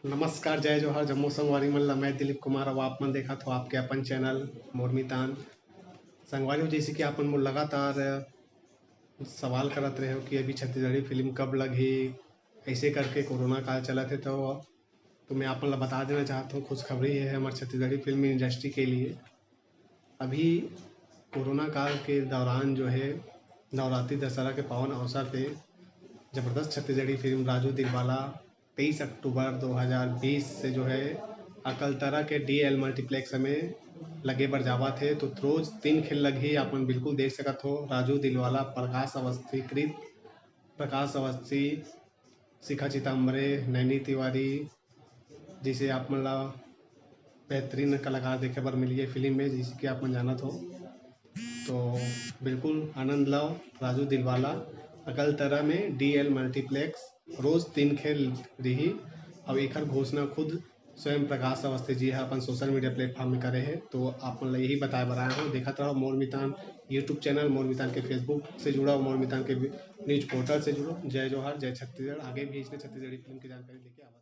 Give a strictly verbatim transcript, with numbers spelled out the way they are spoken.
नमस्कार, जय जोहार, जम्मो संगवारी मन ला। मैं दिलीप कुमार, अउ आप मन देखत हो आपके अपन चैनल मोर मितान। संगवारी हो, जैसे कि आप मन मोर लगातार सवाल करत रहे हो कि अभी छत्तीसगढ़ी फिल्म कब लगही, ऐसे करके कोरोना काल चलत हे, तो तो मैं आप मन ला बता देना चाहत हूँ, खुशखबरी है हमारे छत्तीसगढ़ी फिल्म इंडस्ट्री के लिए। अभी कोरोना काल के दौरान जो है, नवरात्रि दशहरा के पावन अवसर पे जबरदस्त छत्तीसगढ़ी फिल्म राजू दिलवाला तेईस अक्टूबर दो हज़ार बीस से जो है अकलतरा के डीएल मल्टीप्लेक्स में लगे बर जावत हे। तो रोज तीन खेल लगही, आप मन बिल्कुल देख सकत हो। राजू दिलवाला प्रकाश अवस्थी कृत, प्रकाश अवस्थी, शिखा चितम्बरे, नैनी तिवारी, जिसे आप मन ला बेहतरीन कलाकार देखे बर मिलही फिल्म में, जैसे कि आप मन जानत हो। तो बिल्कुल आनंद लो। राजू दिलवाला अकलतरा में डीएल मल्टीप्लेक्स रोज तीन खेल रही। अब एकर घोषणा खुद स्वयं प्रकाश अवस्थी जी ह अपन सोशल मीडिया प्लेटफॉर्म में करे हे। तो आप मन ला यही बताए बर आए हो, देखत रहो मोर मितान YouTube चैनल, मोर मितान के Facebook से जुड़ो, मोर मितान के न्यूज पोर्टल से जुड़ो। जय जोहार, जय छत्तीसगढ़। आगे भी इसने छत्तीसगढ़ी फिल्म की जानकारी लेके आवा।